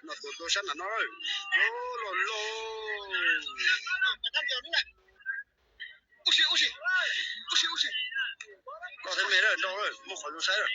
Los tuav tua sab nram no. Los los. Koj thiab me lawm, nrau lawm, muaj qhov zoo saib lawm.